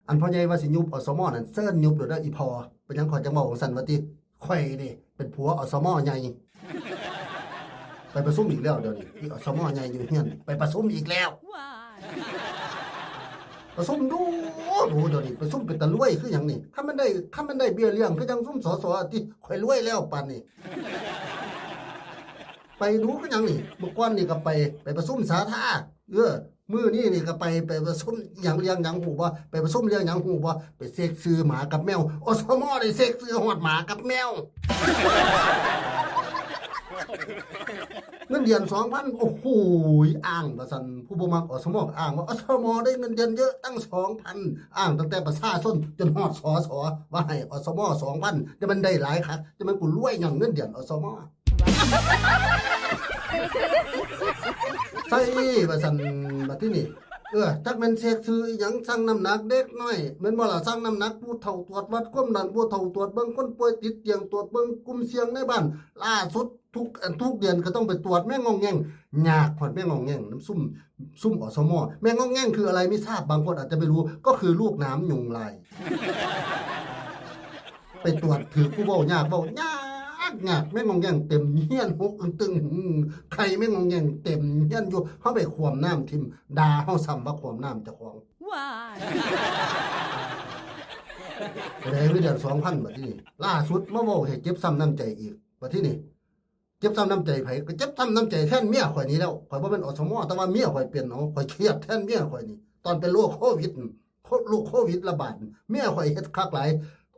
ອັນພໍ່ໃຫຍ່ວ່າຊິຍຸບ ອສມ ນັ້ນ ເຊີນຍຸບໂລດເດີອີ່ພໍ່. ເປັນຫຍັງຂ້ອຍຈັ່ງເວົ້າຈັ່ງຊັ້ນວ່າຕິ? ຂ້ອຍນີ້ເປັນຜົວ ອສມ ໃຫຍ່. ໄປປະຊຸມອີກແລ້ວດຽວນີ້ ອີ່ ອສມ ໃຫຍ່ຢູ່ເຮືອນ ໄປປະຊຸມອີກແລ້ວ. ປະຊຸມດູ ດູດຽວນີ້ ປະຊຸມເປັນຕາລວຍຄືຫຍັງນີ້. ຄັນມັນໄດ້ ຄັນມັນໄດ້ເບ້ຍລ້ຽງຄືຫຍັງຊຸມ ສສ ຕິ ຂ້ອຍລວຍແລ້ວປານນີ້. ໄປດູຄືຫຍັງນີ້? ມື້ກ່ອນນີ້ກໍໄປ ໄປປະຊຸມສາທາ. ເອີ ມື້ນີ້ນີ້ກໍໄປ ໄປປະຊຸມຫຍັງ ເລື່ອງຫຍັງຮູ້ບໍ່? ໄປປະຊຸມເລື່ອງຫຍັງຮູ້ບໍ່? ໄປເຊັກຊື່ໝາກັບແມວ. ອສມ ໄດ້ເຊັກຊື່ຮອດໝາກັບແມວ. ເງິນເດືອນສອງພັນ ໂອ້ໂຫ ອ້າງວ່າຊັ້ນ. ຜູ້ບໍ່ມັກ ອສມ ກໍອ້າງວ່າ ອສມ ໄດ້ເງິນເດືອນເຍອະຕັ້ງສອງພັນ ອ້າງຕັ້ງແຕ່ປະຊາຊົນຈົນຮອດ ສສ ວ່າໃຫ້ ອສມ ສອງພັນ ຈະແມ່ນໄດ້ຫຼາຍຄັກ ຈະແມ່ນກູລວຍຍ້ອນເງິນເດືອນ ອສມ. ໃສ່ວ່າຊັ້ນ ບັດທີນີ້ ເອີ ຈັກແມ່ນເຊັກຊື່ອີ່ຫຍັງ ຊັ່ງນ້ຳໜັກເດັກນ້ອຍ ແມ່ນບໍ່ລະ? ຊັ່ງນ້ຳໜັກຜູ້ເຖົ້າ ຕວດວັດຄວາມດັນຜູ້ເຖົ້າ ຕວດເບິ່ງຄົນປ່ວຍຕິດຕຽງ ຕວດເບິ່ງກຸ່ມສ່ຽງໃນບ້ານ. ລ່າສຸດ ທຸກ ອັນ ທຸກເດືອນກໍຕ້ອງໄປຕວດແມງງອງແງງ ຍາກຮອດແມງງອງແງງນຳຊຸມ ຊຸມ ອສມ. ແມງງອງແງງຄືອະໄລ ໄມ່ຊາບ ບາງຄົນອາດຈະໄມ່ຮູ້ ກໍຄືລູກໜາມຍຸງລາຍ. ໄປຕວດຖືກຜູ້ເວົ້າຍາກເວົ້າຍາກຍາກ ແມງງອງແງງເຕັມເຮືອນ ຫົກອຶງຕຶງ ໄຂ່ແມງງອງແງງເຕັມເຮືອນຢູ່. ເຮົາໄປຂວ້ຳນ້ຳຖິ້ມ ດ່າເຮົາຊ້ຳວ່າຂວ້ຳນ້ຳເຈົ້າຂອງ. ໄດ້ເງິນເດືອນສອງພັນ ບັດທີນີ້ ລ່າສຸດມາເວົ້າໃຫ້ເຈັບຊ້ຳນ້ຳໃຈອີກ. ບັດທີນີ້ ເຈັບຊ້ຳນ້ຳໃຈໃຜ? ກໍເຈັບຊ້ຳນ້ຳໃຈແທນເມຍຂ້ອຍນີ້ແລ້ວ. ຂ້ອຍບໍ່ແມ່ນ ອສມ ແຕ່ວ່າເມຍຂ້ອຍເປັນ. ເອົາ ຂ້ອຍຄຽດແທນເມຍຂ້ອຍນີ້ ຕອນເປັນໂລກໂຄວິດ ໂລກໂຄວິດລະບາດ ເມຍຂ້ອຍເຮັດຄັກຫຼາຍ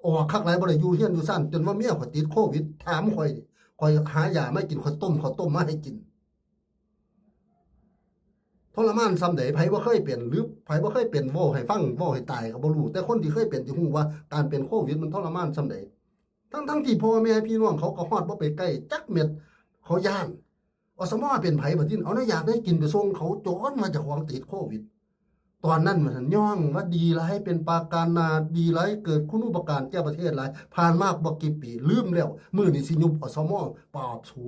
ອອກຄັກຫຼາຍ ບໍ່ໄດ້ຢູ່ເຮືອນຢູ່ຊານ ຈົນວ່າເມຍຂ້ອຍຕິດໂຄວິດ. ຖາມຂ້ອຍ ຂ້ອຍຫາຢາມາໃຫ້ກິນ ຂ້ອຍຕົ້ມເຂົ້າຕົ້ມມາໃຫ້ກິນ. ທໍລະມານສ່ຳໃດ? ໃຜບໍ່ເຄີຍເປັນ ຫຼື ໃຜບໍ່ເຄີຍເປັນ ເວົ້າໃຫ້ຟັງ ເວົ້າໃຫ້ຕາຍກໍບໍ່ຮູ້ ແຕ່ຄົນທີ່ເຄີຍເປັນຈະຮູ້ວ່າການເປັນໂຄວິດມັນທໍລະມານສ່ຳໃດ. ທັງໆທີ່ພໍ່ແມ່ພີ່ນ້ອງເຂົາກໍຮອດບໍ່ໄປໃກ້ຈັກເມັດ ເຂົາຢ້ານ. ອສມ ເປັນໃຜບັດນີ້? ເອົາແນວຢາກແນວກິນໄປສົ່ງເຂົາ ຈົນວ່າເຈົ້າຂອງຕິດໂຄວິດ. ຕອນນັ້ນວ່າຊັ້ນ ຍ້ອງວ່າດີຫຼາຍ ເປັນປາການໜ້າດີຫຼາຍ ເກີດຄຸນອຸປະການແກ່ປະເທດຫຼາຍ. ຜ່ານມາບໍ່ກີ່ປີ ລືມແລ້ວ. ມື້ນີ້ຊິຍຸບ ອສມ ປາບສູ.